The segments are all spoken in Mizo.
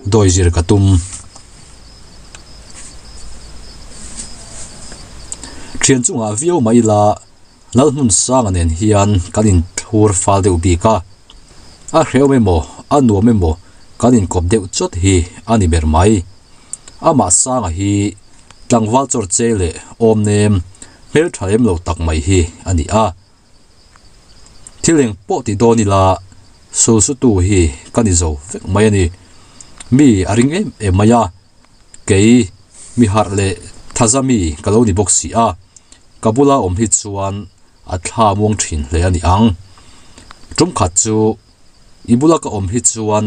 Dawi zir ka tum. Thian chungah viau mai ila Lalhmunsanga nen hian kan inthlur fal deuh bik a, a hrehawm emaw a nuam emaw kan inkawp deuh chawt hi a ni ber mai. Amah Sanga hi tlangval chawr che leh awm nem hmeltha lem lo tak mai hi a ni a. Thil eng pawh ti dawn ila sulsutu hi ka ni zo vek mai a ni. Mi a ring em em mai a, kei mi harh leh thaza mi ka lo ni bawk si a, ka bula awm hi chuan a thla muang thin hle a ni ang. Tum khat chu i bula ka awm hi chuan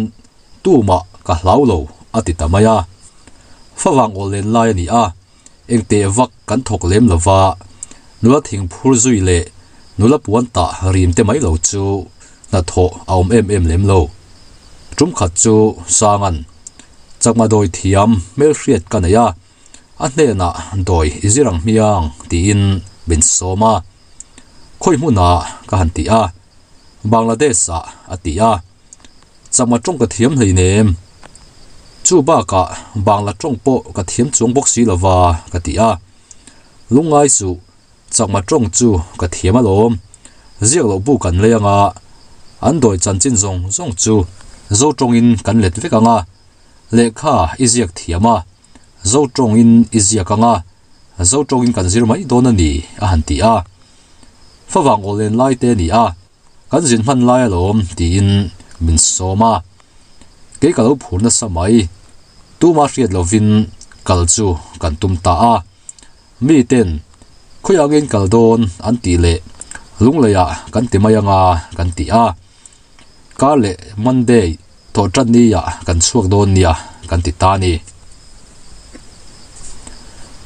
tumah ka hlau lo a ti ta mai a. Favang awl len lai a ni a. Engteh vak kan thawk lem lo va, nula thing phur zui leh nula puan tah rim te mai lo chu hnathawh a awm em em lem lo. Tum khat chu Sanga'n chakma dawi thiam hmelhriat ka nei a, a hnenah dawi i zir ang hmiang tiin min sawm a. Khawi hmunah ka han ti a, Bangladesh-ah a ti a. Chakma tawng ka thiam hleinem. Chu bakah Bangla tawng pawh ka thiam chuang bawk si lova ka ti a. Lungngai suh, chakma tawng chu ka thiam alawm. Ziak loh bu kan lei anga an dawi chanchin zawng zawng chu Zo tawngin kan let vek anga, lehkha i ziak thiam a, Zo tawngin i ziak anga, Zo tawngin kan zir mai dawn a ni a han ti a. Favang aw len lai te a ni a. Kan zin hman lai alawm tiin min sawm a, kei ka lo phur nasa mai. Tuma hriat lovin kal chu kan tum ta a, miten khawiah nge in kal dawn an tih leh lungleiah kan ti mai anga kan ti a, kar leh Monday thawh tan niah kan chhuak dawn nia kan ti ta a ni.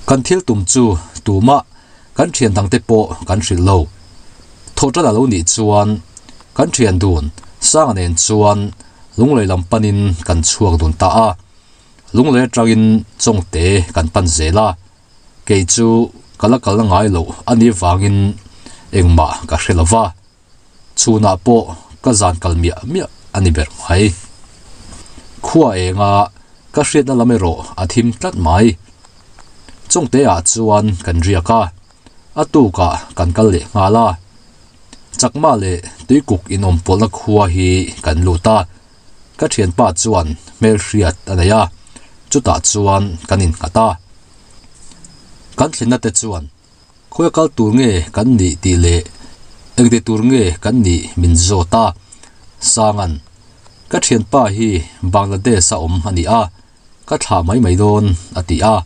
Kan thil tum chu tumah Kan thian dangte pawh kan hrilh lo. Thawhṭan a lo nih chuan kan thian dun Sanga nen chuan Lunglei lam panin kan chhuak dun ta a. Lunglei atangin Chawngte kan pan zel a. Kei chu ka la kalna ngai loh a nih vangin engmah ka hre lo va. Chhunah pawh ka zan kal miah miah a ni ber mai. Khua enga ka hriatna lam erawh a thim tlat mai. Chawngte ah chuan kan riak a, a tukah kan kal leh nghal a. Chakma leh Tuikuk inawm pawlhna khua hi kan lut a, ka thianpa chuan hmelhriat a nei a, chutah chuan kan innghat a. Kan thlenna te chuan Khawi a kal tur nge kan nih tih leh engti tur nge kan nih min zawt a, Sanga'n, Ka thianpa hi Bangladesh a awm a ni a, ka thlah mai mai dawn a ti a.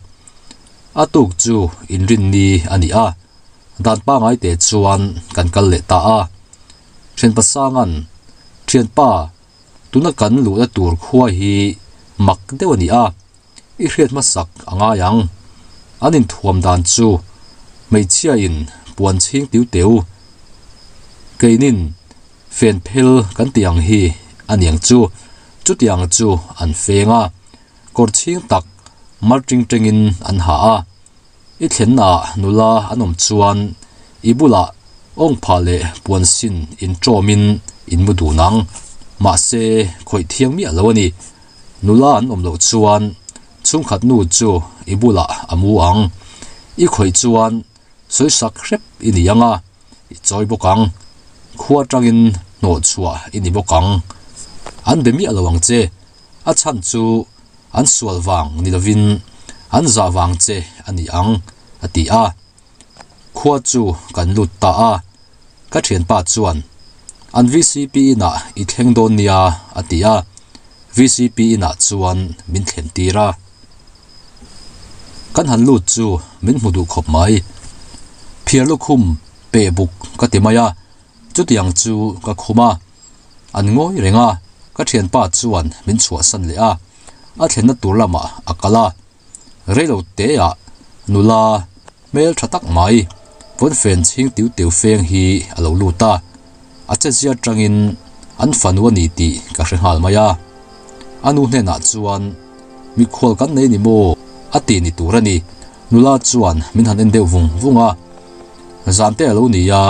A tuk chu inrinni a ni a, dan pangai te chuan kan kal leh ta a. Thianpa Sanga'n, Thianpa, tuna kan luhna tur khua hi mak deuh a ni a, I hriat hmasak a ngai ang. An inthuam dan chu hmeichhiain puan chhing tiu teu, keinin fen phel kan tih ang hi a niang chu, chutiang chu an feng a, kawr chhing tak mar ting tengin an ha a. I thlennaah nula an awm chuan i bulah awngphah leh puan sin intawmin in mu dun ang. Mahse, khawih thiang miah lo a ni. Nula an awm loh chuan chhungkhat nu chu i bulah a mu ang. I khawih chuan sawisak hrep i ni ang a, i chawi bawk ang. Khua atangin hnawh chhuah i ni bawk ang. An be miah lo ang che. A chhan chu an sual vang ni lovin an zah vang che a ni ang, a ti a. Khua chu kan lut ta a, ka thianpa chuan, An vcp inah i thleng dawn nia, a ti a. Vcp inah chuan min thlen tir a. Kan han lut chu min hmu duh khawp mai. Phiar lukhum peh buk ka ti mai a, chutiang chu ka khum a. An ngawi reng a, ka thianpa chuan min chhuahsan leh a, a thlenna tur lamah a kal a. Reilo teah nula hmel tha tak mai pawnfen chhing tiu tiu feng hi a lo lut a, a chezia atangin an fanu a ni tih ka hre nghal mai a. A nu hnenah chuan mikhual kan nei ni maw a ti ni tur a ni. Nula chuan min han en deuh vung vung a, zan te a lo ni a,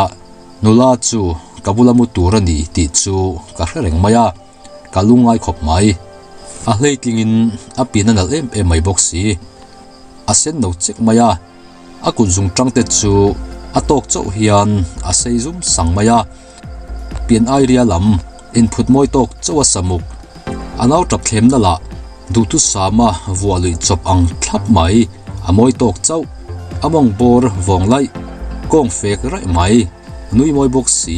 nula chu ka bula mu tur a ni tih chu ka hre reng mai a, ka lungngai khawp mai. A hleitlingin a pian a nalh em em mai bawk si. A sen no chek mai a, a kut zung tang te chu a tawk chauh hian a sei zum sang mai a. Pian airia lam inphut mawi tawk chauh a samuk a nau tap thlemna lah duhthusama vuah luih chawp ang thlap mai a mawi tawk chauh a mawng bawr vawng laih kawng fek raih mai nui mawi bawk si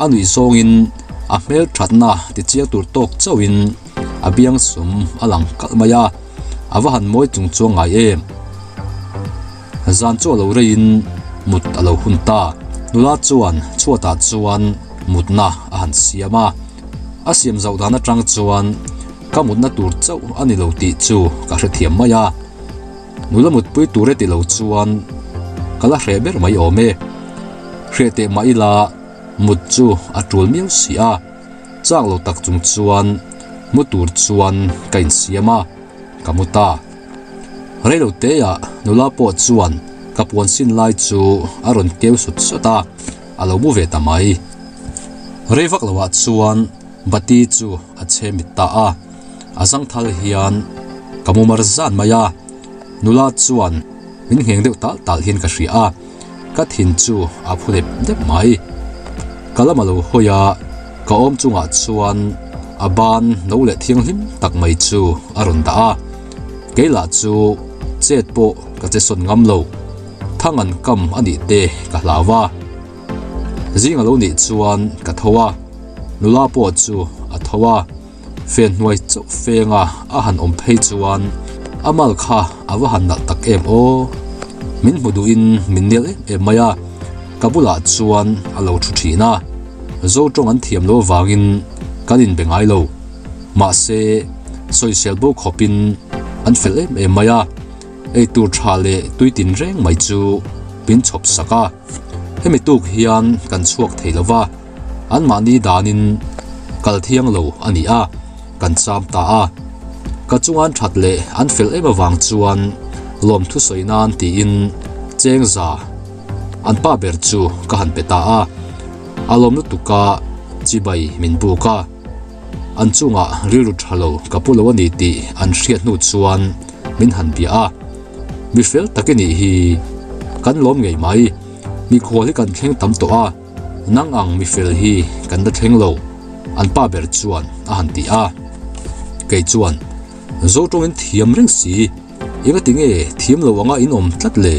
a nuih zawngin a hmel thatna ti chiang tur tawk chauhin a biang sum a lang kalh mai a a va han mawi chung chuang ngai em. Zan chu a lo reiin mut a lo hun ta. Nula chuan chhuatah chuan mutna a han siam a. A siam zauh dan atang chuan ka mutna tur chauh a ni lo tih chu ka hrethiam mai a. Nula mutpui tur e ti lo chuan ka la hreh ber mai awm e. Hreh teh mah ila mut chu a tul miau si a. Chak lo tak chung chuan mu tur chuan ka insiam a, ka mu ta. Reilo teah nula pawh chuan ka puan sin lai chu a rawn keu sut sut a, a lo mu ve ta mai. Rei vak loah chuan bati chu a chhe mit ta a, a zangthal hian ka mu mar zan mai a, nula chuan min ngheng deuh tal tal hian ka hria a, ka thin chu a phu dep dep mai. Ka lam a lo hawi a, ka awm chungah chuan a ban no leh thianghlim tak mai chu a rawn dah a. Kei lah chu chet pawh ka che sawn ngam lo, thang an kam a nih te ka hlau a. Zing a lo nih chuan ka tho a, nula pawh chu a tho a, fen hnuai chauh fenga a han awm phei chuan a mal kha a va han nalh tak em aw. Min hmu duhin min nel em em mai a, ka bulah chuan a lo thu thin a, zo tawng an thiam lo avangin kan inbe ngai lo. Mahse, sawisel bo khawpin an fel em em mai a, eitur tha leh tui tin reng mai chu min chhawp sak a. Hemi tuk hian kan chhuak thei lo va, anmahni danin kal thiang lo a ni a, kan cham ta a. Ka chunga an that leh an fel em avang chuan lawmthu sawi nan tiin cheng za an pa ber chu ka han pe ta a. A lawm lutuk a, chibai min buk a. An chungah rilru tha lo ka pu lo a ni tih an hriat hnu chuan min han bia a, Mi fel tak i nih hi, kan lawm ngei mai, mikhual hi kan thleng tam tawh a, nang ang mi fel hi kan la thleng lo, an pa ber chuan a han ti a. Kei chuan, Zotawngin thiam reng si, engati nge thiam lo anga in awm tlat le?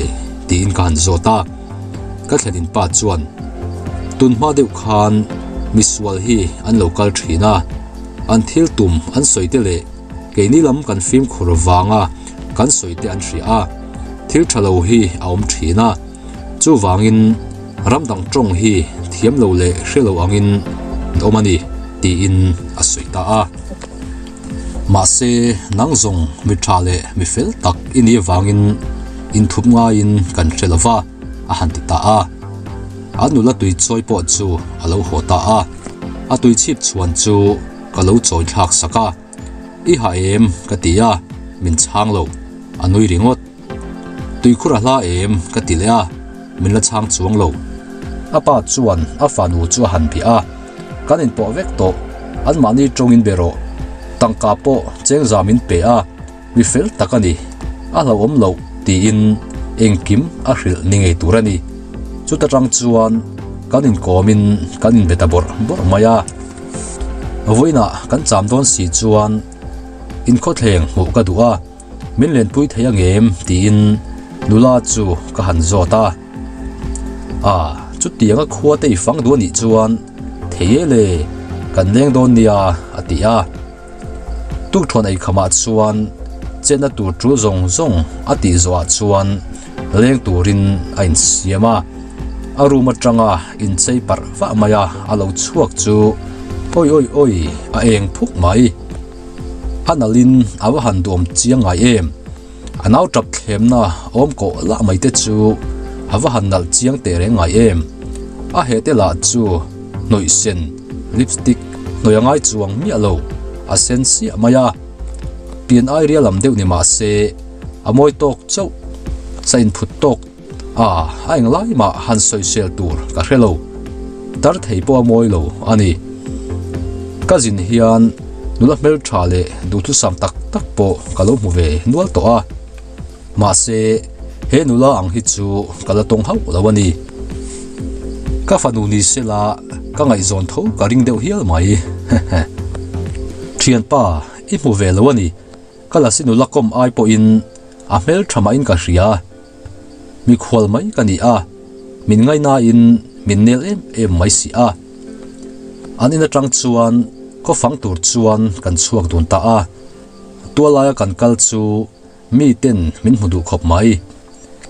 tiin ka han zawt a. Ka thlenin pa chuan, Tunhma deuh khan misual hi an lo kal thin a, an thil tum an sawi te leh keini lam kan fimkhur vanga kan sawi te an hria a, thil tha lo hi a awm thin a, chuvangin ram dang tawng hi thiam lo leh hre lo angin an awm a ni, tiin a sawi ta a. Mahse, nang zawng mi tha leh mi fel tak i nih avangin inthup ngaiin kan hre lo va, a han ti ta a. A nula tui chawi pawh chu a lo haw ta a, a tui chhip chhuan chu ka lo chawi thlak sak a. I ha em? ka ti a, min chhang lo, a nui ringawt. Tuikhur a hla em? ka ti leh a, min la chhang chuang lo. A pa chuan a fanu chu a han bia a, Kan inpawh vek tawh, anmahni tawngin be rawh. Tangka pawh chengza min pe a, mi fel tak a ni, a hlauhawm loh tiin engkim a hrilh ni ngei tur a ni. Chuta tang chuan kan inkawmin kan inbe ta bawrh bawrh mai a. Vawiinah kan cham dawn si chuan inkhawthleng hmuh ka duh a. Min lenpui thei ang em? tiin nula chu ka han zawt a. A, chutianga khua te i fang duh a nih chuan thei e le, kan leng dawn nia, a ti a. Tukthuan ei khamah chuan chetna tur tul zawng zawng a tih zawhah chuan leng turin a insiam a. A room atanga inchei parh vah mai a, a lo chhuak chu awi awi awi a eng phuk mai. A nalhin a va han duhawm chiang ngai em? A nau tap thlemna awm kawh lah mai te chu a va han nalh chiang teh reng ngai em? A heh te lah chu hnawih sen lipstick hnawih a ngai chuang miah lo, a sen siah mai a. Pian ai ria lam deuh ni mah se a mawi tawk chauh, sa inphut tawk A, a englai mah han sawisel tur ka hre lo. Tar thei pawh a mawi lo a ni. Ka zin hian. Nula hmeltha leh duhthusam tak tak pawh ka lo hmu ve nual tawh a. Mahse, he nula ang hi chu ka la tawng hauh lo a ni. Ka fanu ni sela ka ngaihzawn tho ka ring deuh hial mai. Thianpa, i hmu ve lo a ni. Ka lasi nula kawm ai pawhin a hmeltha mahin ka hria. Mikhual mai ka ni a, min ngaihnain min nel em em mai si a. An in atang chuan khaw fang tur chuan kan chhuak dun ta a, tualaia kan kal chu mi ten min hmu duh khawp mai.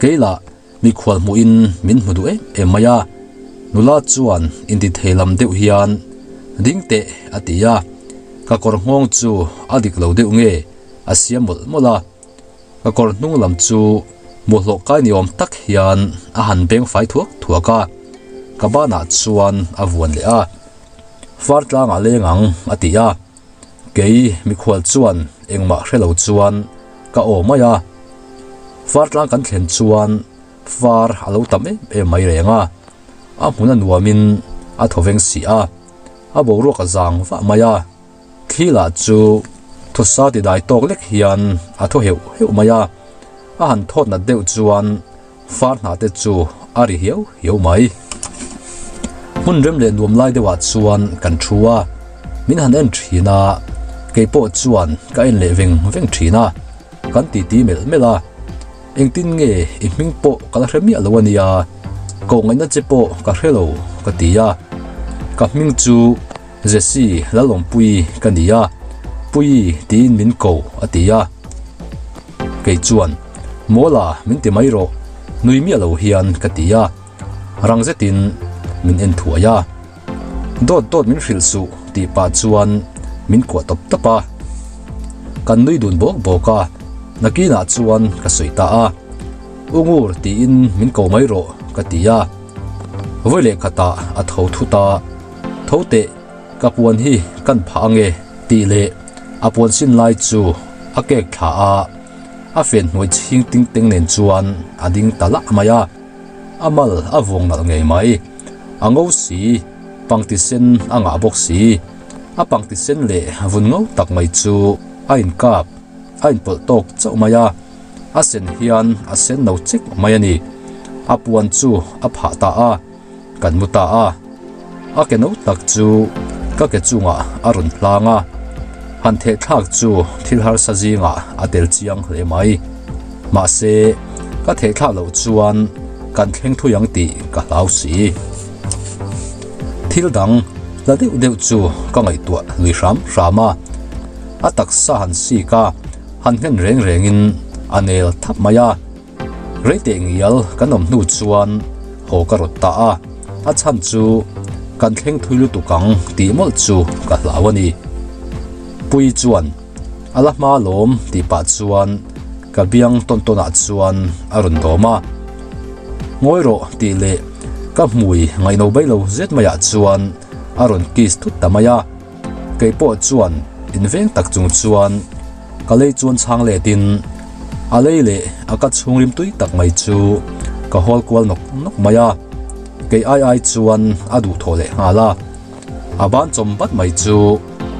Kei lah mikhual hmuhin min hmu duh em em mai a, nula chuan intithei lam deuh hian ding teh a ti a, ka kawr nghawng chu a dik lo deuh nge a siam mawlh mawlh a. Ka kawr hnung lam chu muhlawh kai ni awm tak hian a han beng fai thuak thuak a, ka banah chuan a vuan leh a. Far tlangah leng ang a ti a, kei mikhual chuan engmah hre lo chuan ka aw mai a. Far tlang kan thlen chuan far a lo tam em em mai reng a, a hmun a nuamin a thaw veng si a, a boruak a zang vah mai a. Thli lah chu thawsa ti dai tawk lek hian a thaw heuh heuh mai a, a han thawt nat deuh chuan far hna te chu a ri hiau hiau mai. Hmun rem leh nuam lai deuhah chuan kan thu a, min han en thin a, kei pawh chuan ka en leh veng veng thin a, kan titi melh melh a, engtin nge i hming pawh ka la hre miah lo a nia, koh ngaihna che pawh ka hre lo ka ti a, ka hming chu. Jesse, Lalawmpuii ka ni a, Puii tiin min ko a ti a. Kei chuan, Mawla min ti mai rawh, nui miah lo hian ka ti a. Rang zetin min en thuai a. Dawt dawt min hrilh suh tih pah chuan min kuah tawp tawp a. Kan nui dun bawk bawk a, nakinah chuan ka sawi ta a. U Ngur tiin min ko mai rawh ka ti a. Vawi leh khatah a tho thut a. Tho teh, ka puan hi kan phah ange tih leh a puan sin lai chu a kek thla a, a fen hnuai chhing ting teng nen chuan a ding ta lah mai a, a mal a vawng nalh ngei mai. A ngo si, pangti sen a ngah bawk si, a pangti sen leh vun ngo tak mai chu a inkap, a inpawlh tawk chauh mai a, a sen hian a sen no chek mai a ni. A puan chu a phah ta a. Kan mu ta a, a ke no tak chu ka ke chungah a rawn hlang a, han theh thlak chu thil harsa zingah a tel chiang hle mai. Mahse, ka theh thlak loh chuan kan thleng thui ang tih ka hlau si. Thil dang la deuh deuh chu ka ngaihtuah lui hram hram a, a taksa han sik a, han nghen reng rengin a nel thap mai a. Rei teh ngial kan awm hnu chuan haw ka rawt ta a, a chhan chu kan thleng thui lutuk ang tih mawlh chu ka hlau a ni. Puii chuan a la hma lawm tih pah chuan ka biang tawn tawn ah chuan a rawn dawm a, Ngawi rawh tih leh ka hmui ngaihno bai lo zet maiah chuan a rawn kiss thut ta mai a, kei pawh chuan inveng tak chung chuan Ka lei chuan chhang letin a lei leh a ka chhungrim tui tak mai chu ka hawl kual nawk nawk mai a, kei ai ai chuan a duh thawh leh nghal a. A ban chawm bat mai chu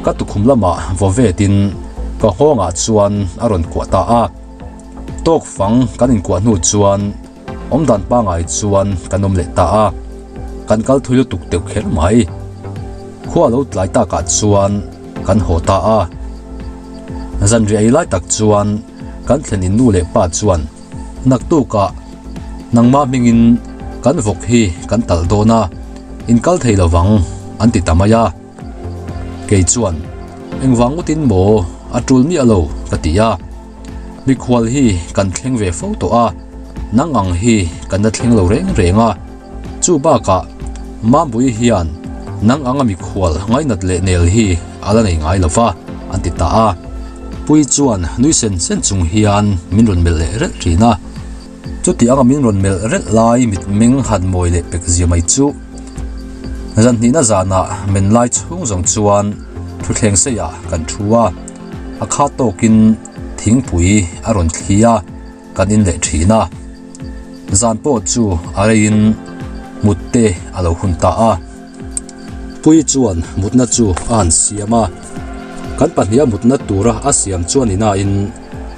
ka tukhum lamah vaw vetin ka nghawngah chuan a rawn kuah ta a. Tawk fang kan inkuah hnu chuan awmdan pangai chuan kan awm leh ta a, kan kal thui lutuk deuh kher mai. Khua lo tlai takah chuan kan haw ta a. Zanriah ei lai tak chuan kan thlen in nu leh pa chuan naktukah nangmah hmingin kan vawk hi kan talh dawn a, in kal thei lovang an ti ta mai a. Kei chuan engvang ngawtin maw a tul miah lo ka ti a. Mikhual hi kan thleng ve fo tawh a, nang ang hi kan la thleng lo reng reng a. Chu bakah Mambui hian nang anga mikhual ngainat leh nel hi a la nei ngai lo va, an ti ta a. Pui chuan nui sen sen chung hian min rawn melh leh relh thin a. Chuti anga min rawn melh relh lai mitmeng han mawi leh pek zia mai chu. Zanhnihna zanah men lai chhung zawng chuan thuthleng seiah kan thu a, a khat tawkin thingpui a rawn thli a. Kan in leh thin a, zan pawh chu a reiin mut te a lo hun ta a. Puii chuan mutna chu a han siam a. Kan pahniha mutna tura a siam chuan inain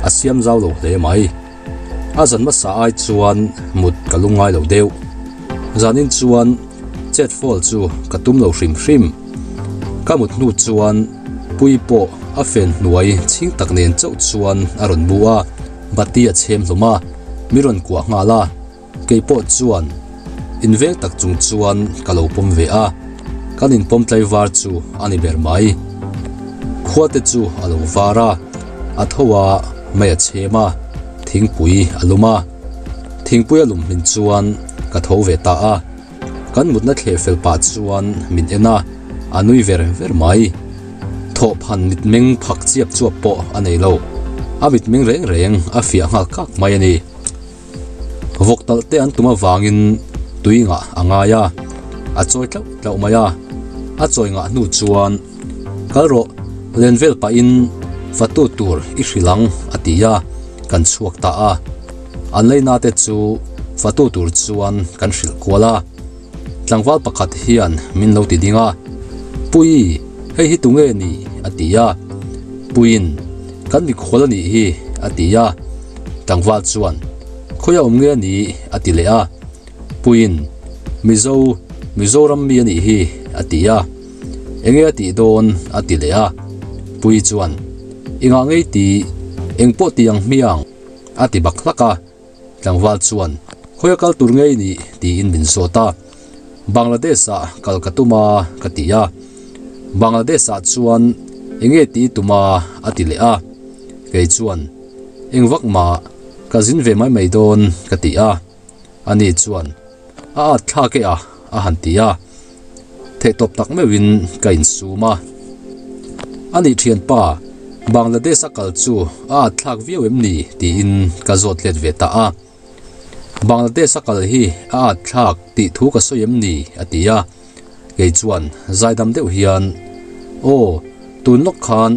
a siam zau lo hle mai. A zan hmasa ai chuan mut ka lungngai lo deuh. Zanin chuan chet fall chu ka tum lo hrim hrim. Ka mut hnu chuan Puii pawh a fen hnuai chhing tak nen chauh chuan a rawn mu a, bati a chhem hlawm a, mi rawn kuah nghal a. Kei pawh chuan inveng tak chung chuan ka lo pawm ve a, kan inpawm tlaivar chu a ni ber mai. Khua te chu a lo var a, a tho a, mei a chhem a, thingpui a lum a. Thingpui a lum hmin chuan ka tho ve ta a, kan mutna thleh fel pah chuan min en a, a nui ver ver mai. Thawhphan mitmeng phak chiap chuap pawh a nei lo, a mitmeng reng reng a fiah nghal kak mai a ni. Vawk talh te an tum avangin tui ngah a ngai a, a chawi tlauh tlauh mai a. A chawi ngah hnu chuan, Kal rawh, len vel pahin fatu tur i hrilh ang a ti a, kan chhuak ta a. An leina te chu fatu tur chuan kan hrilh kual a. Tlangval pakhat hian min lo ti ding a, Pui, hei hi tunge ni? a ti a. Puiin, Kan mikhual a nih hi, a ti a. Tlangval chuan, Khawi a awm nge a ni? a ti leh a. Puiin, Mizo, Mizoram mi a nih hi, a ti a. Enge a tih dawn? a ti leh a. Pui chuan, I ngah ngei ti, engpawh ti ang hmiang, a ti bak hlak a. Tlangval chuan, Khawi a kal tur ngei nih? tiin min zawt a. Bangladesh ah kal ka tum a, ka ti a. Bangladesh ah chuan enge tih i tum a? a ti leh a. Kei chuan, Eng vak mah, ka zin ve mai mai dawn, ka ti a. Ani chuan, A at thlak e a, a han ti a. Theihtawp tak meuhin ka insum a. Ani thianpa, Bangladesh a kal chu a at thlak viau em ni? tiin ka zawt let ve ta a. Bangladesh a kal hi a at thlak tih thu ka sawi em ni? a ti a. Kei chuan zaidam deuh hian, Aw, tun lawk khan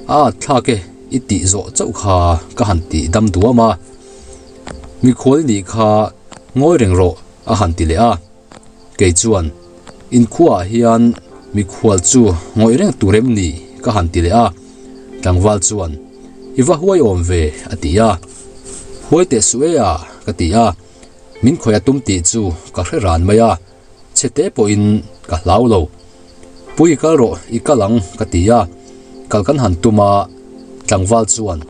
a at thlak e i tih zawh chauh kha ka han ti dam duam a. Mikhual i nih kha ngawi reng rawh a han ti leh a. Kei chuan, Inkhuaah hian mikhual chu ngawih reng tur em ni? ka han ti leh a. Tlangval chuan, I va huai awm ve, a ti a. Huai teh suh e a, ka ti a. Min khawih a tum tih chu ka hre ran mai a, chhe te pawhin ka hlau lo. Pui i kal rawh, i kal ang, ka ti a. Kal kan han tum a, tlangval chuan,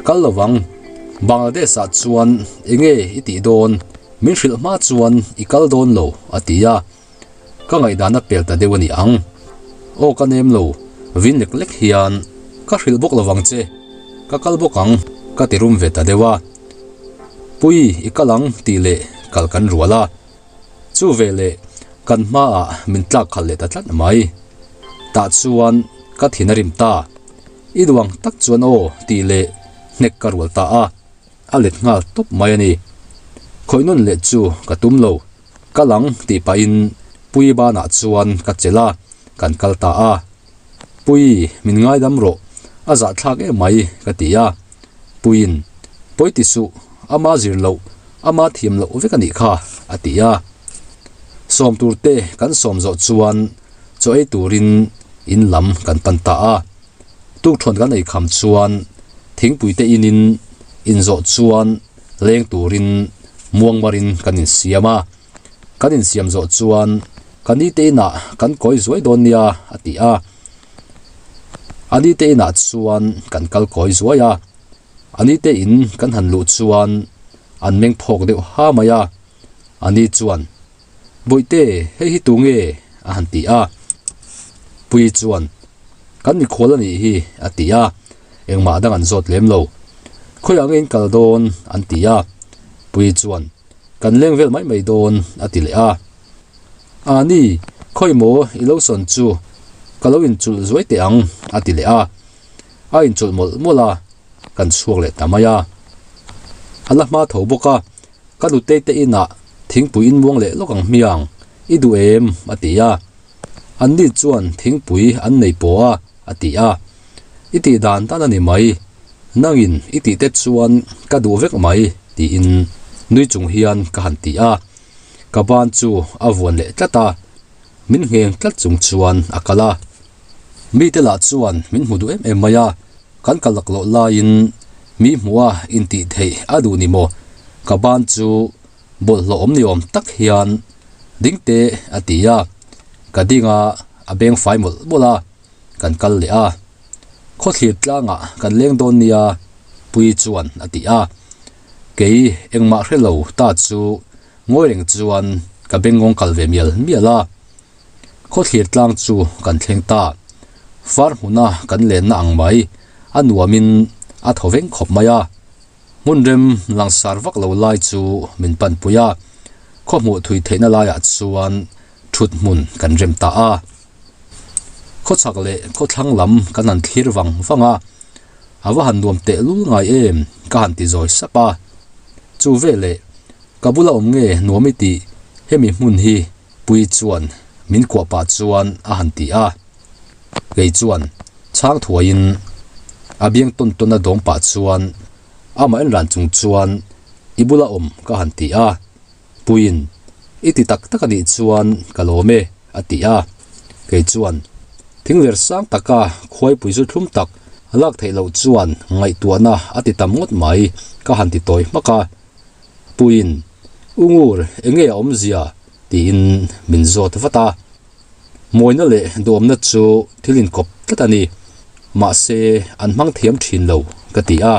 Kal lo vang, Bangladesh-ah chuan enge i tih dawn? Min hrilh hma chuan i kal dawn lo, a ti a. Ka ngaihdan a pel ta deuh a ni ang. Aw ka nem lo, vin lek lek hian ka hrilh bawk lovang che, ka kal bawk ang, ka ti rum ve ta deuh a. Pui, i kal ang tih leh kal kan rual a. Chu veleh kan hmaah min tlak khalh leh ta tlat mai. Tah chuan ka thin a rim ta. I duang tak chuan aw tih leh hnek ka rual ta a. A let nghal tawp mai a ni. Khawih nawn leh chu ka tum lo. Kal ang tih pahin Puii banah chuan ka chelh a, kan kal ta a. Puii, min ngaidam rawh, a zahthlak em mai ka ti a. Puiin, Pawi ti suh, ama zir loh, ama thiam loh vek a nih kha, a ti a. Sawm tur te kan sawm zawh chuan chaw ei turin in lam kan pan ta a. Tukṭhuan kan ei kham chuan thingpui te inin inzawh chuan leng turin muangmarin kan insiam a. Kan insiam zawh chuan ka ni te inah kan kawi zuai dawn nia a ti a. A ni te inah chuan kan kal kawi zuai a. A ni te in kan han luh chuan an meng phawk deuh ha mai a. A ni chuan Bawihte, hei hi tu nge? a han ti a. Puii chuan, Kan mikhual a nih hi, a ti a. Engmah dang an zawt lem lo. Khawiah nge in kal dawn? an ti a. Puii chuan, Kan leng vel mai mai dawn, a ti leh a. A ni, khawi maw i lo sawn chu, ka lo inchulh zuai teh ang, a ti leh a. A inchulh mawlh mawlh a, kan chhuak leh ta mai a. A la hma tho bawk a, Ka nutei te inah thingpui in muang leh lawk ang hmiang, i duh em? a ti a. Anni chuan thingpui an nei pawh a, a ti a. I tih dan dan a ni mai, nangin i tih te chuan ka duh vek mai, tiin nui chung hian ka han ti a. Ka ban chu a vuan leh tlat a, min ngheng tlat chung chuan a kal a. Mite lah chuan min hmu duh em em mai a, kan kal laklawh laiin mi hmuh a intih theih a duh ni maw? Ka ban chu bawlhhlawh awm ni awm tak hian ding teh a ti a, ka ding a, a beng fai mawlh mawlh a, kan kal leh a. Khawthlir tlangah kan leng dawn nia Puii chuan a ti a, kei engmah hre lo ta chu ngawi reng chuan ka bengngawng kal ve mial mial a. Khawthlir tlang chu kan thleng ta. Far hmuna kan lenna ang mai a nuamin a thaw veng khawp mai a. Hmun rem langsar vak lo lai chu min panpui a, khaw hmuh thui theihna laiah chuan thut hmun kan rem ta a. Khawchhak leh khawthlang lam kan han thlir vang vang a, a va han nuam tehlul ngai em ka han ti zawi sap a. Chu veleh ka bula awm nge nuam i tih hemi hmun hi Pui chuan min kuah pah chuan a han ti a, kei chuan chhang thuaiin a biang tawn tawn a dawm pah chuan amah en ran chung chuan i bula awm ka han ti a, Puiin i ti tak tak a nih chuan ka lawm e a ti a, kei chuan thingler sang taka khuaipui zu thlum tak lak theih loh chuan ngaihtuahna a ti tam ngawt mai ka han ti tawi hmak a. Puiin, U Ngur, enge a awmzia? tiin min zawt vat a. Mawina leh duhawmna chu thil inkawp tlat a ni. Mahse, an hmang thiam thin lo, ka ti a.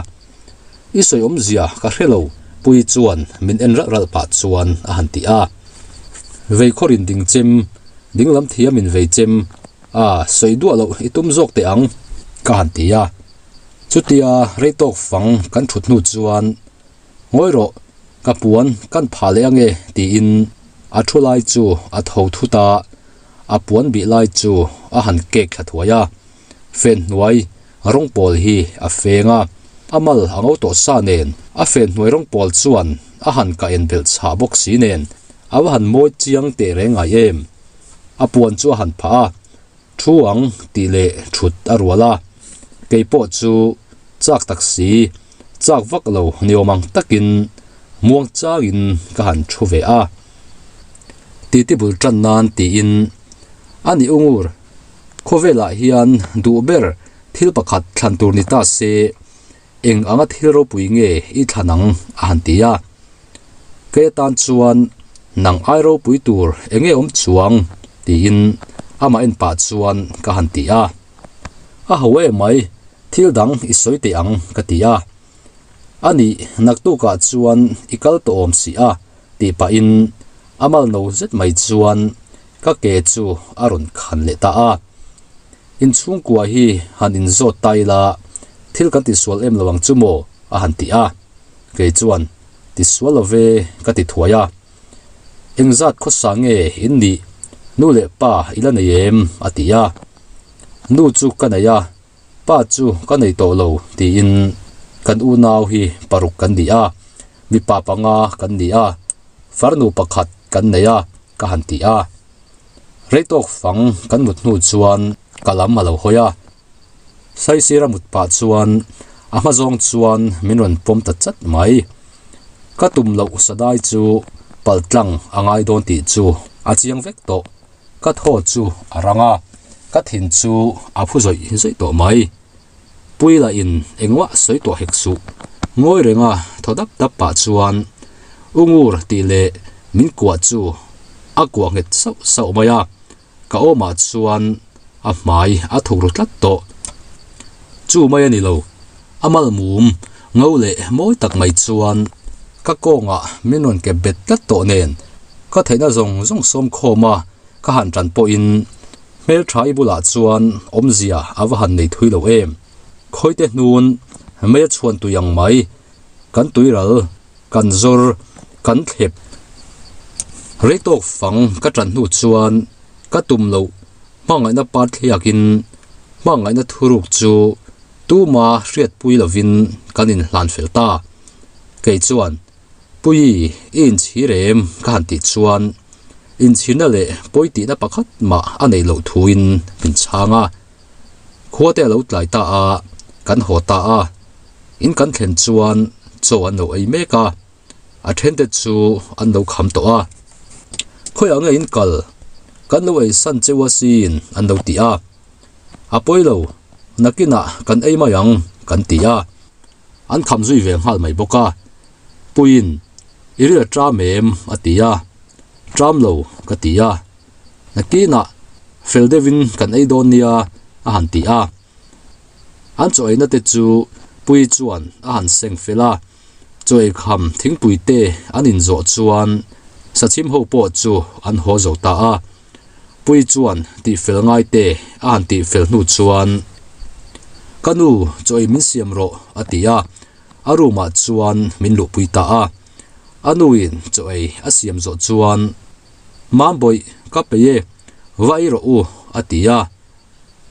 I sawi awmzia ka hre lo, Pui chuan min en ralh ralh pah chuan a han ti a. Veikhawrin ding chem, dinglam thiamin vei chem, a sawi duah loh i tum zawk teh ang, ka han ti a. Chutia rei tawk fang kan thut hnu chuan Ngawi rawh, ka puan kan phah leh ange tiin a thu lai chu a tho thut a, a puan bih lai chu a han kek thla thuai a. Fen hnuai rawng pawl hi a feng a, a mal a ngo tawh sa nen a fen hnuai rawng pawl chuan a han kah en belh chhah bawk si nen a va han mawi chiang teh reng ngai em. A puan chu a han phah a, Thu ang tih leh thut a rual a, kei pawh chu chak tak si, chak vak lo ni awm ang takin muang changin ka han thu ve a. Titi bul tan nan tiin a ni ungur, khawvelah hian duh ber thil pakhat thlan tur ni ta se, eng anga thil ropui nge i thlan ang a han ti a. Kei atan chuan nang ai ropui tur eng nge awm chuang tiin amah en pah chuan ka han ti a. A ho em mai, thil dang i sawi teh ang ka ti a. A nih naktukah chuan i kal tawh awm si a tih pahin a mal no zet mai chuan ka ke chu a rawn khan leh ta a. Inchhungkua hi han inzawt ta ila thil kan tisual em lo ang chu maw a han ti a. Kei chuan, Tisual lo ve ka ti thuai a. Engzat khawsa nge in nih? Nu leh pa i la nei em? a ti a. Nu chu ka nei a, pa chu ka nei tawh lo tiin kan unau hi paruk kan ni a, mipa panga kan ni a, farnu pakhat kan nei a ka han ti a. Rei tawk fang kan mut hnu chuan ka lam a lo hawi a. Saisira mut pah chuan a hma zawng chuan min rawn pawm ta chat mai. Ka tum loh sadai chu pal tlang a ngai dawn tih chu a chiang vek tawh. Ka thaw chu a rang a, ka thin chu a phu zawih zawih tawh mai. Pui lah in engmah sawi tawh hek suh. Ngawi renga thaw dap dap pah chuan U Ngur tih leh min kuah chu a kuah nghet sauh sauh mai a. Ka awmah chuan a hmai a thuk ru tlat tawh. Chu mai a ni lo, a mal mum ngo leh mawi tak mai chuan ka kawngah min rawn kep bet tlat tawh nen ka theihna zawng zawng sawm khawm a ka han tan pawhin hmeltha i bulah chuan awmzia a va han nei thui lo em. Khawite hnun mei a chhuan tui ang mai kan tuiral Kan zawr, kan thlep. Rei tawk fang ka tan hnu chuan ka tum loh hmangaihna part thliakin hmangaihna thuruk chu tuma hriatpui lovin kan inhlan fel ta. Kei chuan, Puii, i inchhir em? ka han tih chuan inchhirna leh pawi tihna pakhat mah a neih loh thuin min chhang a. Khua te a lo tlai ta a, kan haw ta a. In kan thlen chuan chaw an lo ei mek a, a thente chu an lo kham tawh a. Khawiah nge in kal? Kan lo ei san cheu asin an lo ti a. A pawi lo, nakinah kan ei mai ang kan ti a. An kham zui ve nghal mai bawk a. Puiin, I ril a ṭam em? a ti a. Ṭam lo, ka ti a. Nakinah fel deuhin kan ei dawn nia a han ti a. An chaw eina te chu Puii chuan a han seng fel a. Chaw eikham thingpui te an inzawh chuan sachhim ho pawh chu an haw zo ta a. Puii chuan tihfel ngai te a han tihfel hnu chuan, Ka nu, chaw ei min siam rawh, a ti a. A room ah chuan min luhpui ta a. A nuin chaw ei a siam zawh chuan, Mambawih, ka peih e, va ei rawh u, a ti a.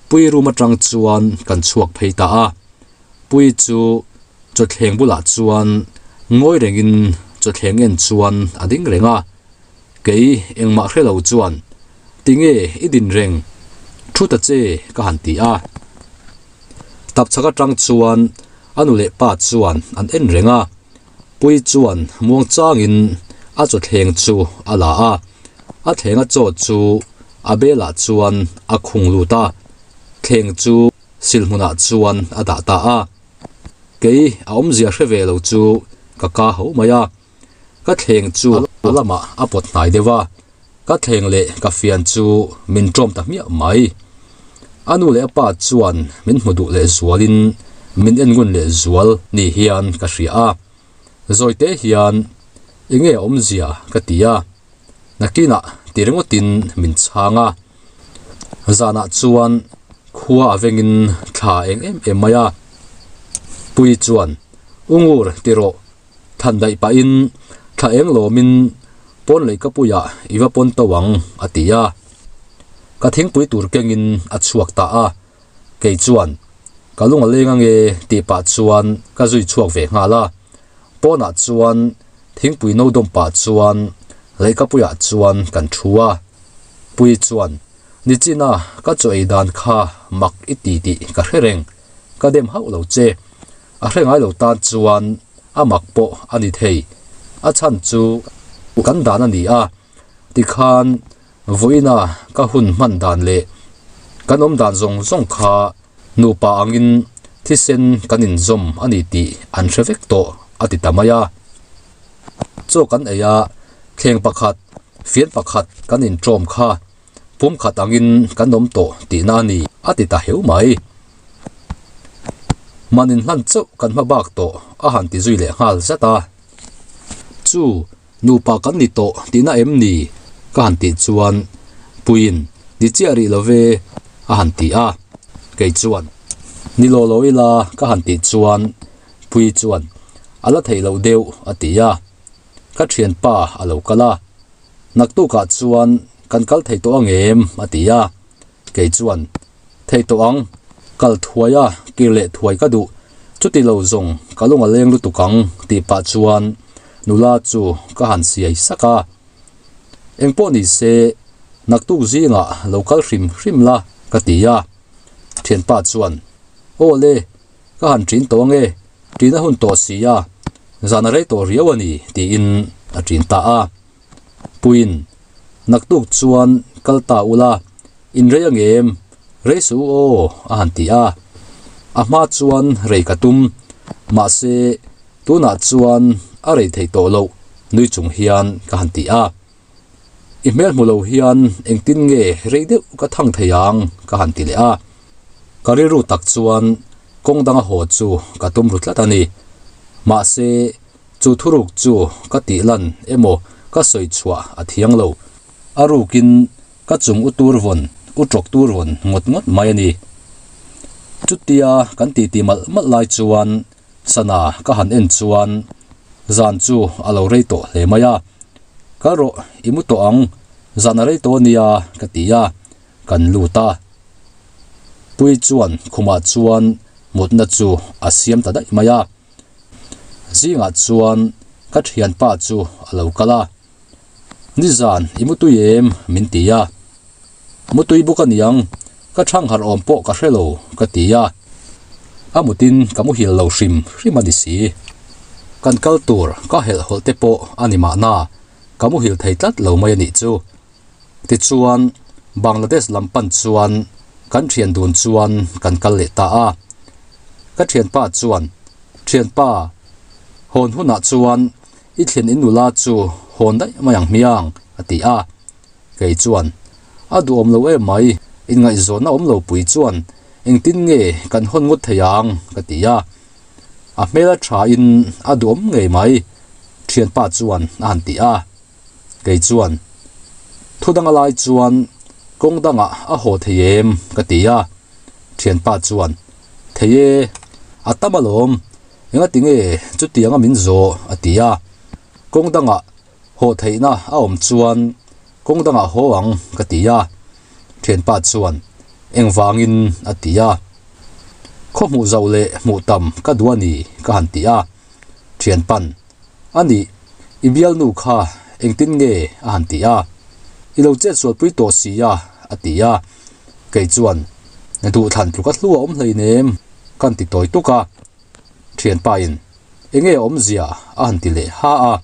Puii room atang chuan kan chhuak phei ta a. Puii chu chawthleng bulah chuan ngawi rengin chawthleng en chuan a ding reng a. Kei engmah hre lo chuan, Tinge i din reng? Thu ta che ka han ti a. Tapchhak atang chuan a nu leh pa chuan an en reng a. Puii chuan muangchangin a chawthleng chu a la a, a thlenga chaw chu a belah chuan a khung lut a, thleng chu silhmunah chuan a dah ta a. Kei a awmzia hre ve lo chu ka ka ho mai a, ka thleng chu a lamah a pawt hnai deuh a, ka thleng leh ka fian chu min ṭawm ta hmiah mai. A nu leh a pa chuan min hmu duh leh zualin min en ngun leh zual ni hian ka hria a. Zawite hian enge a awmzia ka ti a, nakinah ti ringawtin min chhang a. Zanah chuan khua a vengin thla eng em em mai a. Puii chuan, U Ngur ti rawh, than daih pahin thla eng lawmin pawn lei ka puiah i va pawn to ang a ti a. Ka thingpui tur kengin a chhuak ta a, kei chuan ka lung a leng ange tih pah chuan ka zui chhuak ve nghal a. Pawnah chuan thingpui no dawm pah chuan leihkapuiah chuan kan thu a. Pui chuan, Nichina ka chaw ei dan kha mak i ti tih ka hre reng, ka dem hauh lo che. A hre ngai lo tan chuan a mak pawh a ni thei. A chhan chu kan dan a ni a, tikhan vawiina ka hun hman dan leh kan awm dan zawng zawng kha nupa angin thisen kan inzawm a ni tih an hre vek tawh a ti ta mai a. Chaw kan ei a, thleng pakhat, fian pakhat kan inṭawm kha Pum khat angin kan awm tawh tihna a ni, a ti ta heu mai. Man inhlan chauh kan hma bak tawh a han ti zui leh nghal zat a. Chu, nupa kan ni tawh tihna em ni? ka han tih chuan Puiin, Ni chiah rih lo ve, a han ti a. Kei chuan, Ni law law ila, ka han tih chuan Pui chuan, A la theih loh deuh, a ti a. Ka thianpa a lo kal a. Naktukah chuan kan kal thei tawh ang em? a ti a. Kei chuan, Thei tawh ang, kal thuai a, kir leh thuai ka duh, chuti lo zawng ka lung a leng lutuk ang tih pah chuan nula chu ka han siai sak a. Engpawh ni se, naktuk zingah lo kal hrim hrim la ka ti a. Thianpa chuan, Aw le, Ka han ṭin tawh ange, ṭin a hun tawh si a, zan a rei tawh riau a ni, tiin a ṭin ta a. Puiin, Naktuk chuan kal ta ula, in rei angem, rei suh u aw, a han ti a. A hma chuan rei ka tum, mahse tunah chuan a rei theih tawh loh, nui chung hian ka han ti a. I hmel hmu lo hian engtin nge rei deuh ka thang thei ang ka han ti leh a. Ka rilru tak chuan kawng danga haw chu ka tum ru tlat a ni. Mahse, chu thuruk chu ka tih lan emaw ka sawi chhuah a thiang lo. A rukin ka chung u tur vawn, u tawk tur vawn ngawt ngawt mai a ni. Chutia kan titi malh malh lai chuan Sana ka han en chuan zan chu a lo rei tawh hle mai a, Kal rawh, i mu tawh ang, zan a rei tawh ania ka ti a, kan lut a. Pui chuan khumah chuan mutna chu a siam ta daih mai a. Zingah chuan ka thianpa chu a lo kal a, Nizan i mutui em? min ti a. Mutui bawk a niang, ka thang harh awm pawh ka hre lo ka ti a. A mutin ka muhil lo hrim hrim a ni si. Kan kal tur ka helh hawlh te pawh a ni mahna, ka muhil thei tlat lo mai a nih chu. Tichuan, Bangladesh lam pan chuan Kan thian dun chuan kan kal leh ta a. Ka thianpa chuan, Thianpa, hawn hunah chuan i thlen in nula chu hawn daih mai ang hmiang, a ti a. Kei chuan, A duhawm lo em mai, inngaihzawnna awm lo pui chuan engtin nge kan hawn ngawt thei ang, ka ti a. A hmel a thain a duhawm ngei mai, thianpa chuan a han ti a. Kei chuan, Thu danga lai chuan kawng dangah a haw thei em? ka ti a. Thianpa chuan, Thei e, a tam alawm, engati nge chutianga min zawh? a ti a. Kawng dangah haw theihna a awm chuan kawng dangah haw ang ka ti a. Thianpa chuan, Engvangin? a ti a. Khaw hmuh zauh leh hmuh tam ka duh a ni ka han ti a. Thianpan, A nih, i bialnu kha engtin nge a han ti a? I lo chet sualpui tawh si a, a ti a. Kei chuan, Duhthlan tluk a hlu a awm hleinem, kan ti tawi tuk a. Thianpain, Enge a awmzia? a han ti leh ha a.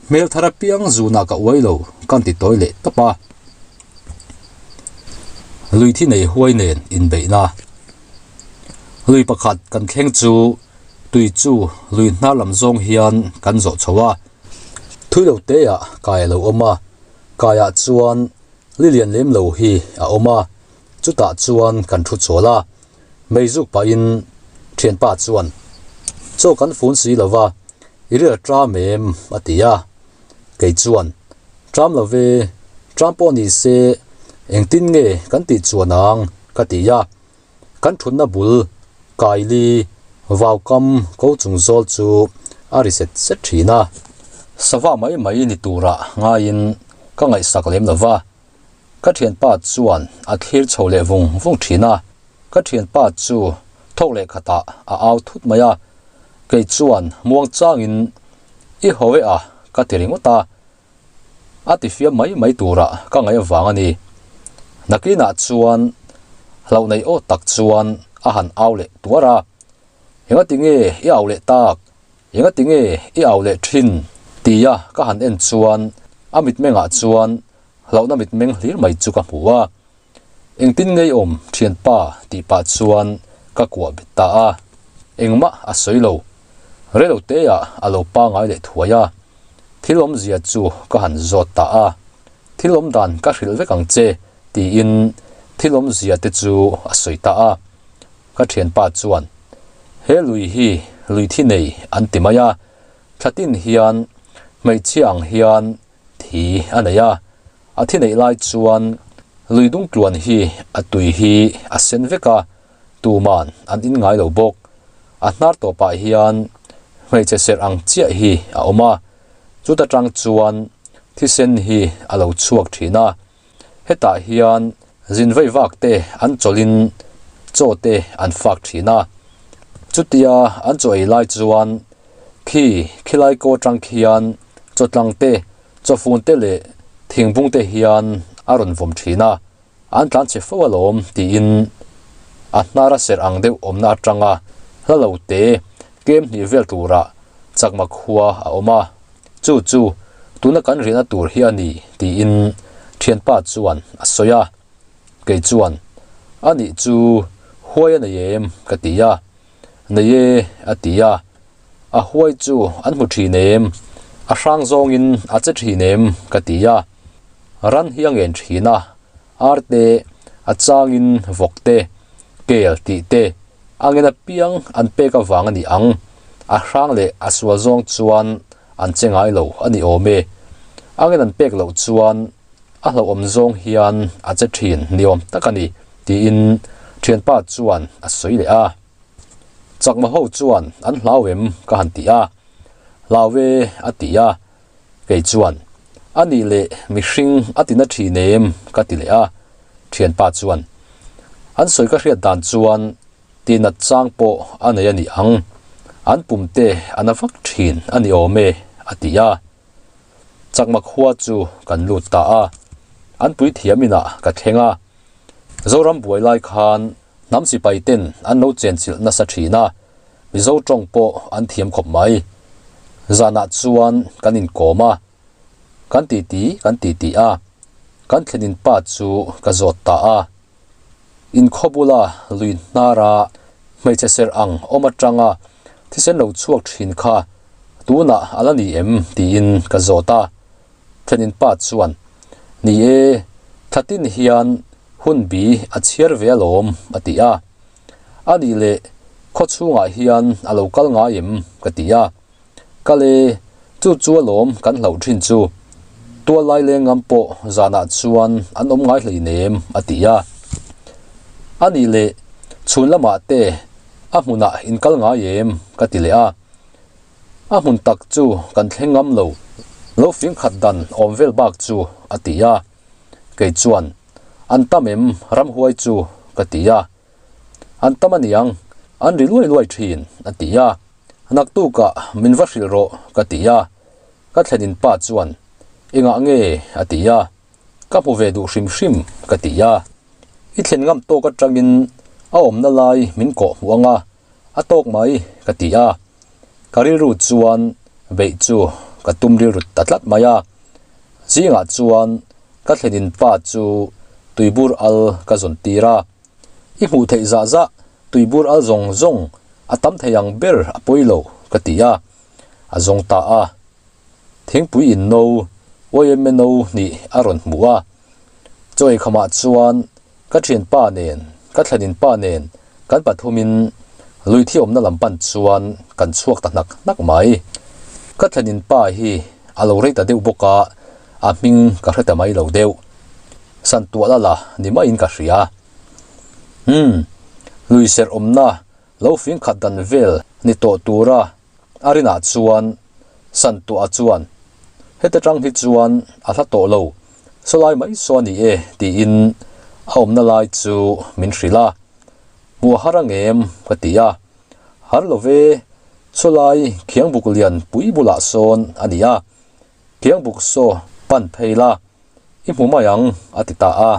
Hmel thar apiang zunah ka uai lo, kan ti tawi leh tawp a. Lui thi nei huai nen inbeihna. Lui pakhat kan thleng chu tui chu lui hnar lam zawng hian kan zawh chho a. Thui lo te ah kai a lo awm a, kaiah chuan li lian lem lo hi a awm a, chutah chuan kan thu chawl a. Mei zuk pahin thianpa chuan, Chaw kan fun si lo va, i ril a ṭam em? a ti a. Kei chuan, Ṭam lo ve, ṭam pawh ni se engtin nge kan tih chuan ang? ka ti a. Kan ṭhutna bul Kaili vaukam ko chung zawl chu a ri set set ṭhin a. Sava mai mai ni tura ngaiin ka ngaihsak lem lo va. Ka thianpa chuan a thlir chho leh vung vung thin a, ka thianpa chu thawk leh khatah a au thut mai a, kei chuan muang changin i haw e a ka ti ringawt a, a ti fiam mai mai turah ka ngaih avang a ni. Nakinah chuan hlauh nei aw tak chuan a han au leh tuar a, Engati nge i au leh tak? Engati nge i au leh thin? tia ka han en chuan a mitmengah chuan hlauhna mitmeng hlir mai chu ka hmu a. Engtin ngei awm thianpa tih pah chuan ka kuah bet ta a. Engmah a sawi lo. Relo teah a lo pangai leh thuai a. Thil awmzia chu ka han zawt ta a. Thil awmdan ka hrilh vek ang che tiin thil awmzia te chu a sawi ta a. Ka thianpa chuan, He lui hi lui thi nei an ti mai a, thlatin hian hmeichhia ang hian thi a nei a, a thi neih lai chuan lui dung tluan hi a tui hi a sen vek a, tuman an in ngai lo bawk. A hnar tawpah hian hmeichhe serh ang chiah hi a awm a, chuta tang chuan thisen hi a lo chhuak thin a, hetah hian zin vei vak te an chawlhin chaw te an fak thin a, chutia an chaw ei lai chuan Khi khilai kaw atang khian chawtlang te, chawfun te leh thingbung te hian a rawn vawm thin a, an tlan chhe fo alawm tiin a hnar a serh ang deuh awmna atanga hla lo te kem hnih vel turah chakma khua a awm a, chu chu tuna kan riahna tur hi a ni tiin thianpa chuan a sawi a, kei chuan a nih chu huai a nei em ka ti a. Nei e, a ti a. A huai chu an hmu thin em? A hrang zawngin a che thin em? ka ti a. Ran hi a ngen thin a, ar te, a changin vawk te, kel tih te, a ngen apiang an pek avang a ni ang. A hrang leh a sual zawng chuan an che ngai lo a ni awm e. A ngen an pek loh chuan a hlauhawm zawng hian a che thin ni awm tak a ni, tiin thianpa chuan a sawi leh a. Chakma ho chuan an hlau em ka han ti a, Hlau e a ti a, kei chuan a nih leh mihring a ti na thin em ka ti leh a, thianpa chuan an sawi ka hriat dan chuan tinat chang pawh a nei a ni ang, an pum te a na vak thin a ni awm e a ti a. Chakma khua chu kan lut ta a, an puithiam inah ka thleng a. Zoram buai lai khan hnam sipai ten an lo chenchilh nasa thin a, Mizo tawng pawh an thiam khawp mai. Zanah chuan kan inkawm a, kan titi kan titi a, kan thlenin pa chu ka zawt ta a. In khaw bula lui hnara hmeichhe serh ang awm atanga thisen lo chhuak thin kha tunah a la ni em tiin ka zawt a. Thlenin pa chuan, Ni e, thlatin hian hun bi a chhiar ve alawm a ti a. A nih leh khaw chhungah hian a lo kal ngai em ka ti a. Kal e, chu chu alawm kan hlauh thin chu. Tual lai leng ngam pawh zanah chuan an awm ngai hleinem a ti a. A nih leh chhun lamah te a hmunah in kal ngai em ka ti leh a. A hmun tak chu kan thleng ngam lo, lo fing khat dan awm vel bak chu a ti a. Kei chuan, An tam em ramhuai chu ka ti a. An tam aniang, an ri luai luai thin a ti a. Naktukah min va hrilh rawh ka ti a. Ka thlenin pa chuan, Engah nge a ti a. Ka hmu ve duh hrim hrim ka ti a. I thlen ngam tawk atangin a awmna lai min kawh hmuh anga a tawk mai ka ti a. Ka rilru chuan beih chu ka tum rilru ta tlat mai a. Zingah chuan ka thlenin pa chu tuibur al ka zawn tir a. I hmuh theih zah zah tuibur al zawng zawng a tam thei ang ber a pawi lo ka ti a. A zawng ta a. Thingpui in no, yma no hnih a rawn hmu a. Chaw eikhamah chuan ka thianpa nen, ka thlenin pa nen kan pathumin lui thi awmna lam pan chuan kan chhuak ta hnak hnak mai. Ka thlenin pa hi a lo rei ta deuh bawk a, a hming ka hre ta mai lo deuh. San tuah la la ni maiin ka hria. Umm, lui serh awmna lo fing khat dan vel ni tawh tura A rinah chuan Santuah chuan, Heta tang hi chuan a hla tawh lo, sawlai mai saw a ni e, tiin a awmna lai chu min hrilh a. Hmuh a har ang em? ka ti a. Har lo ve, sawlai khiangbuk lian pui bulah sawn a ni a, khiangbuk saw pan phei la, i hmu mai ang, a ti ta a.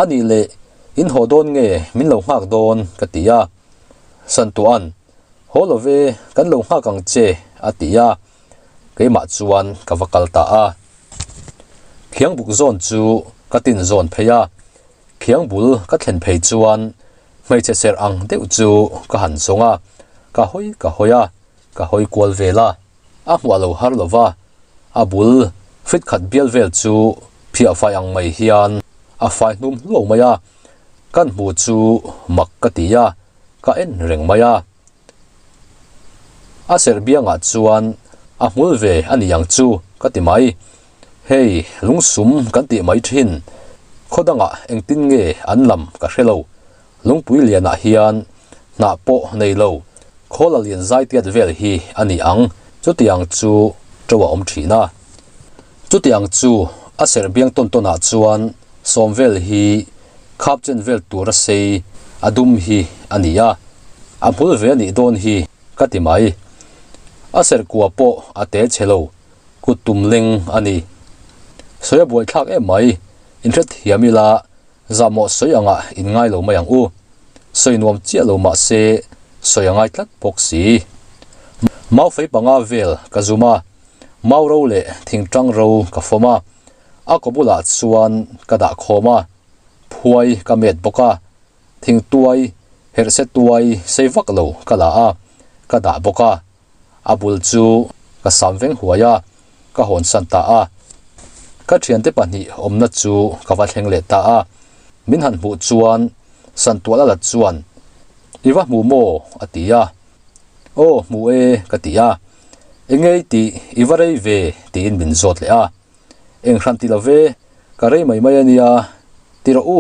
A nih leh, in haw dawn nge min lo nghak dawn? ka ti a. Santua'n, Haw lo ve, kan lo nghak ang che, a ti a. Keimah chuan ka va kal ta a. Khiangbuk zawn chu ka tin zawn phei a. Khiangbul ka thlen phei chuan hmeichhe serh ang deuh chu ka han zawng a, ka hawi ka hawi a, ka hawi kual vel a. A hmuah lo har lo va, a bul fit khat bial vel chu phiah fai ang mai hian a fai hnum hluau mai a. Kan hmu chu mak ka ti a, ka en reng mai a. A serh biangah chuan a hmul ve a ni ang chu ka ti mai. Hei lungsum kan tih mai thin, khaw dangah engtin nge an lam ka hre lo. Lungpui lianah hian hnah pawh nei lo, khawl a lian zai tiat vel hi a ni ang, chutiang chu to a awm thin a. Chutiang chu a serh biang tawn tawnah chuan sawm vel hi khap chen vel tura sei a dum hi a ni a, a hmul ve a nih dawn hi ka ti mai. A serh kua pawh a te chhe lo, kut tum leng a ni. Sawi a buaithlak em mai, inhrethiam ila Zahmawh sawi angah in ngai lo mai ang u. Sawi nuam chiah lo mah se sawi a ngai tlat bawk si. Mau fei panga vel ka zum a, mau ro leh thingtang ro ka fawm a, a kaw bulah chuan ka dah khawm a, phuai ka met bawk a, thingtuai, herhse tuai sei vak lo ka la a, ka dah bawk a. A bul chu ka sam veng huai a, ka hawnsan ta a. Ka thiante pahnih awmna chu ka va thleng leh ta a. Min han hmuh chuan Santual a lat chuan, I va hmu maw? a ti a. Aw hmu e ka ti a. Engei tih i va rei ve tiin min zawt leh a. Eng hran ti lo ve, ka rei mai mai a nia, ti rawh u,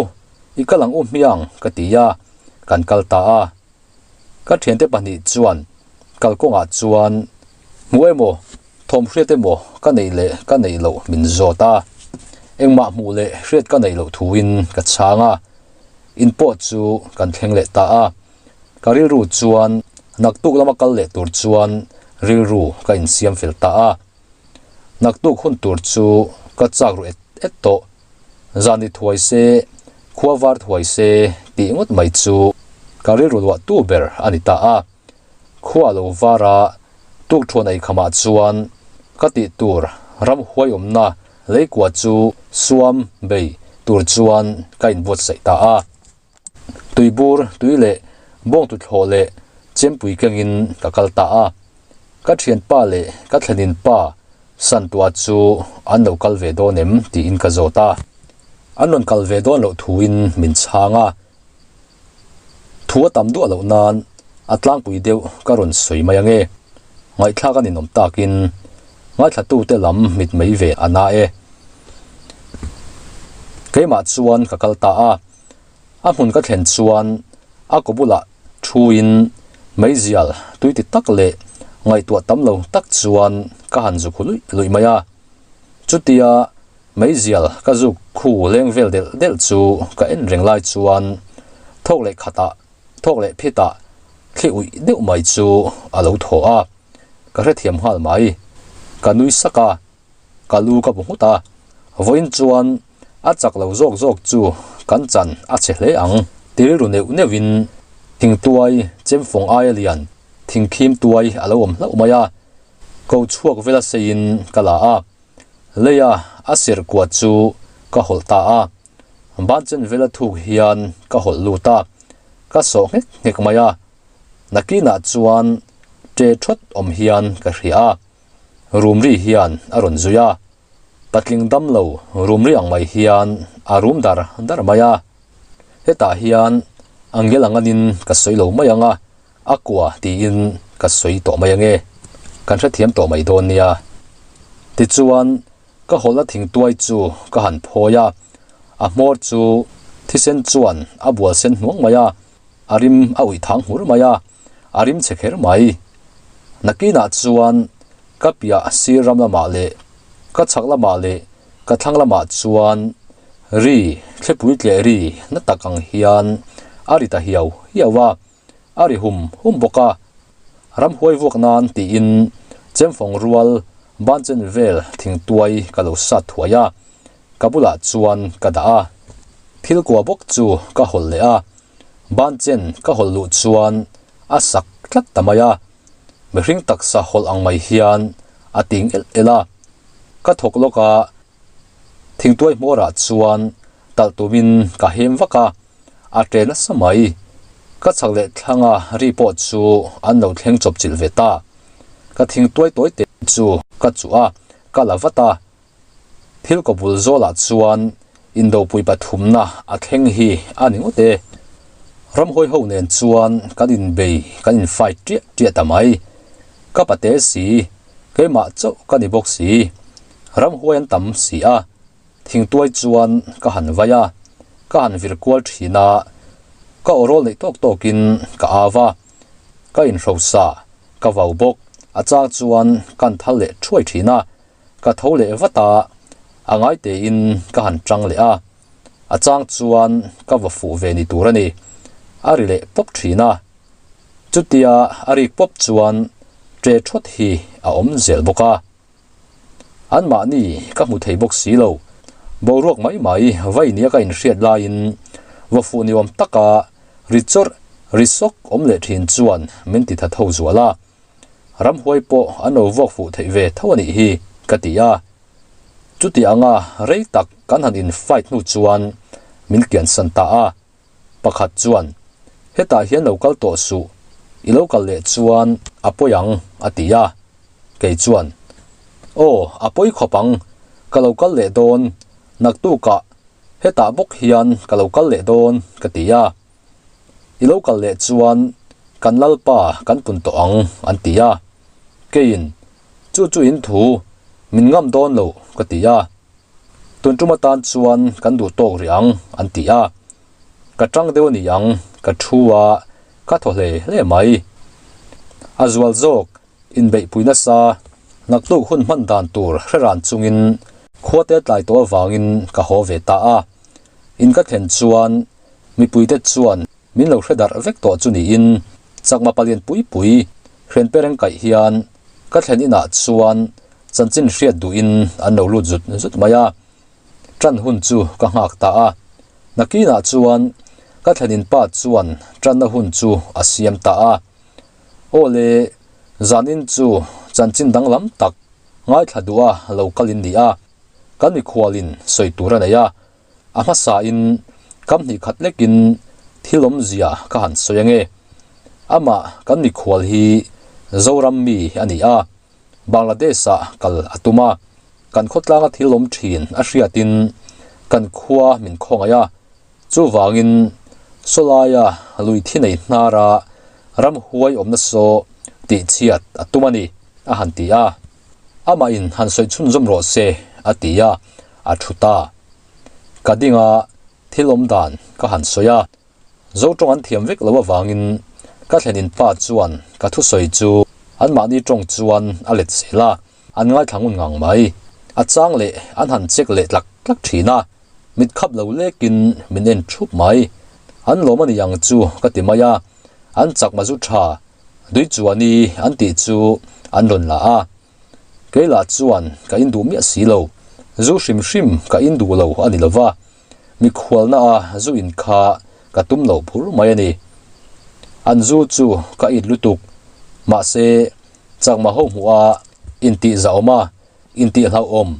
i kal ang u hmiang ka ti a, kan kal ta a. Ka thiante pahnih chuan kalkawngah chuan hmu emaw thawm hriat emaw ka neih leh ka neih loh min zawt a, engmah hmuh leh hriat ka neih loh thuin ka chhang a, in pawh chu kan thleng leh ta a. Ka rilru chuan naktuk lama kal leh tur chuan rilru ka insiam fel ta a. Naktuk hun tur chu ka chak ru et et tawh. Zan ni thuai se, khua var thuai se tih ngawt mai chu ka rilru luah tu ber a ni ta a. Khua lo var a, tuk thuan ei khamah chuan ka tih tur ram huai awmna leikua chu suam bei tur chuan ka inbuatsaih ta a. Tuibur tui leh bawngtuthlawh leh chempui kengin ka kal ta a. Ka thianpa leh ka thlenin pa Santua chu an lo kal ve dawn em tiin ka zawt a. An rawn kal ve dawn loh thuin min chhang a. Thu a tam duah loh nan a tlangpui deuh ka rawn sawi mai ange. Ngaihthlak a ninawm takin ngaithlatute lam mit mai ve a na e. Keimah chuan ka kal ta a, a hmun ka thlen chuan a kaw bulah thuin meizial tui ti tak leh ngaihtuah tam lo tak chuan ka han zuk hu luih luih mai a. Chutia Meizial ka zuk khu leng vel delh delh chu ka en reng lai chuan thawk leh khatah, thawk leh phitah thli uih deuh mai chu a lo thaw a, ka hrethiam nghal mai. Ka nui sak a, ka lu ka bu nghut a, vawiin chuan a chak lo zawk zawk chu kan chan a chhe hle ang ti rilru neuh neuhin thingtuai chemfawng aia lian thingkhim tuai a lo awm hlauh mai a, ko chhuak vela seiin ka la a. Leia a serh kua chu ka hawlh ta a, banchen vela thuk hian ka hawlh lut a, ka sawh nghek nghek mai a, nakinah chuan ṭe ṭhawt awm hian ka hria a, rum ri hian a rawn zui a, patling dam lo rum ri ang mai hian a rum dar dar mai a, hetah hian angel anganin ka sawi lo mai ang a, A kua tiin ka sawi tawh mai ange, kan hrethiam tawh mai dawn nia. Tichuan, ka hawlhna thingtuai chu ka han phawi a, a hmawr chu thisen chuan a bual sen hnuang mai a, a rim a uih thang hmur mai a, a rim chhe kher mai. Nakinah chuan ka piah sir ram lamah leh ka chhak lamah leh ka thlang lamah chuan ri thlipui tleh ri na tak ang hian a ri ta hiau hiau a. A ri hum hum bawk a, ramhuai vuak nan tiin chemfawng rual banchen vel thingtuai ka lo sat thuai a, ka bulah chuan ka dah a. Thil kua bawk chu ka hawlh leh a, banchen ka hawlh luh chuan a sak tlat ta mai a, mihring taksa hawlh ang mai hian a ting elh elh a. Ka thawk lawk a, thingtuai hmawrah chuan talh tumin ka hem vak a. A ṭe nasa mai. Ka chhak leh thlanga ri pawh chu an lo thleng chawp chilh ve ta. Ka thing tuai tawi te chu ka chuh a, ka la vat a. Thil kaw bul zawlah chuan indopui pathumna a thleng hi a ni ngawt e. Ramhawi ho nen chuan kan inbei, kan infight ṭiah ṭiah ta mai. Ka pate si, keimah chauh ka ni bawk si. Ramhuai an tam si a. Thingtuai chuan ka han vai a, ka han vir kual thin a, ka awrawl neih tawk tawkin ka au a, ka inhrosa, ka vau bawk, a chang chuan kan thal leh thuai thin a, ka tho leh vat a, a ngai tein ka han tang leh a, a chang chuan ka va fuh ve ni tur a ni, a ri leh pawp thin a, chutia a rik pawp chuan ṭe ṭhawt hi a awm zel bawk a. Anmahni ka hmu thei bawk si lo. Boruak mai mai vai nia ka inhriat laiin va fuh ni awm taka ri chawrh ri sawk awm leh thin chuan min ti tha tho zual a. Ramhuai pawh an lo vuak fuh theih ve tho a nih hi ka ti a. Chuti anga rei tak kan han in fight hnu chuan min kiansan ta a. Pakhat chuan, Hetah hian lo kal tawh suh, i lo kal leh chuan a pawi ang, a ti a. Kei chuan, Aw, a pawi khawp ang, ka lo kal leh dawn, naktukah hetah bawk hian ka lo kal leh dawn, ka ti a. I lo kal leh chuan kan Lalpa kan pun tawh ang, an ti a. Keiin, Chu chu in thu, min ngam dawn lo, ka ti a. Tun tum atan chuan kan duh tawk rih ang, an ti a. Ka tang deuh a ni ang, ka thu a, ka thaw hle hle mai. A zual zawk, inbeihpui nasa, naktuk hun hman dan tur hre ran chungin khuate tlai tawh avangin ka haw ve ta a. In ka thlen chuan mipuite chuan Min lo hre darh vek tawh chu niin chakma palian pui pui hren pereng kaih hian ka thlen inah chuan chanchin hriat duhin an lo lut zut zut mai a. Ṭan hun chu ka nghak ta a. Nakinah chuan ka thlen in pa chuan ṭanna hun chu a siam ta a. Aw le, zanin chu chanchin danglam tak ngaithla duha lo kal in ni a, kan mikhualin sawi tur a nei a. A hmasain kam hnih khat lekin Thil awmzia ka han sawi ange. Amah kan mikhual hi Zoram mi a ni a, Bangladesh-ah kal a tum a, kan khawtlanga thil awm thin a hriatin kan khua min khawngaih a, chuvangin sawlaia lui thi nei hnara ramhuai awmna saw tihchhiat a tum a ni, a han ti a. Amahin han sawi chhunzawm rawh se, a ti a, a thu ta. Ka ding a, thil awm dan ka han sawi a, Zo tawng an thiam vek lo avangin ka thlenin pa chuan ka thusawi chu anmahni tawng chuan a let zel a, an ngaithla ngun ngang mai. A chang leh an han check leh tlak tlak thin a, mit khap lo lekin min en thup mai. An lawm a ni ang chu ka ti mai a, an chakma zu tha Duichuani an tih chu an rawn la a. Kei lah chuan ka in duh miah si lo, zu hrim hrim ka in duh lo a ni lo va, mikhualna a zu in kha ka tum lo phur mai a ni. An zu chu ka it lutuk, mahse chakma ho hmuh a intih zahawm a, intih hlauhawm,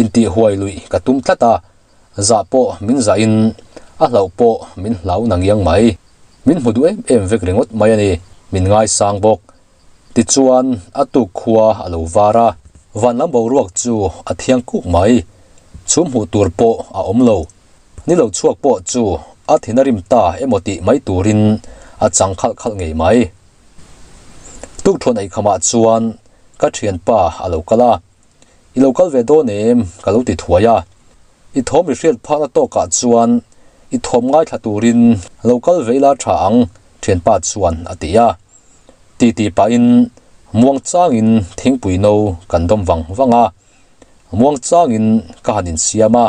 intih huai luih ka tum tlat a, zah pawh min zah in a hlauh pawh min hlau na ngiang mai. Min hmu duh em em vek ringawt mai a ni, min ngaisang bawk. Tichuan, a tuk khua a lo var a, van lam boruak chu a thiang kuk mai. Chhum hmuh tur pawh a awm lo. Ni lo chhuak pawh chu a thin a rim ta emaw tih mai turin a chang khalh khalh ngei mai. Tukthuan eikhamah chuan ka thianpa a lo kal a, I lo kal ve dawn em? ka lo ti thuai a. I thawm i hriat phakna tawkah chuan i thawm ngaithla turin lo kal ve ila tha ang, thianpa chuan a ti a. Ti ti pahin muang changin thingpui no kan dawm vang vang a, muang changin ka han insiam a,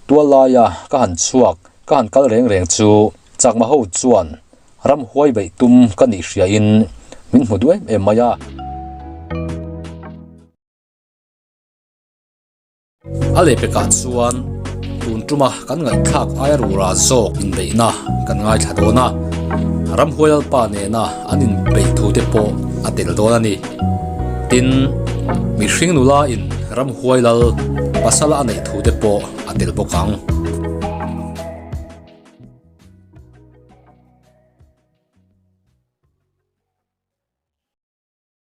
tual laia ka han chhuak ka han kal reng reng chu chakma ho chuan ramhuai beih tum ka nih hriain min hmu duh em em mai a. A lehpekah chuan tun tuma kan ngaihthlak aia rura zawk inbeihna kan ngaithla dawn a, ramhuai lalpa nena an inbeih thu te pawh a tel dawn a ni. Tin, mihring nula in ramhuai lal pasal a neih thu te pawh a tel bawk ang.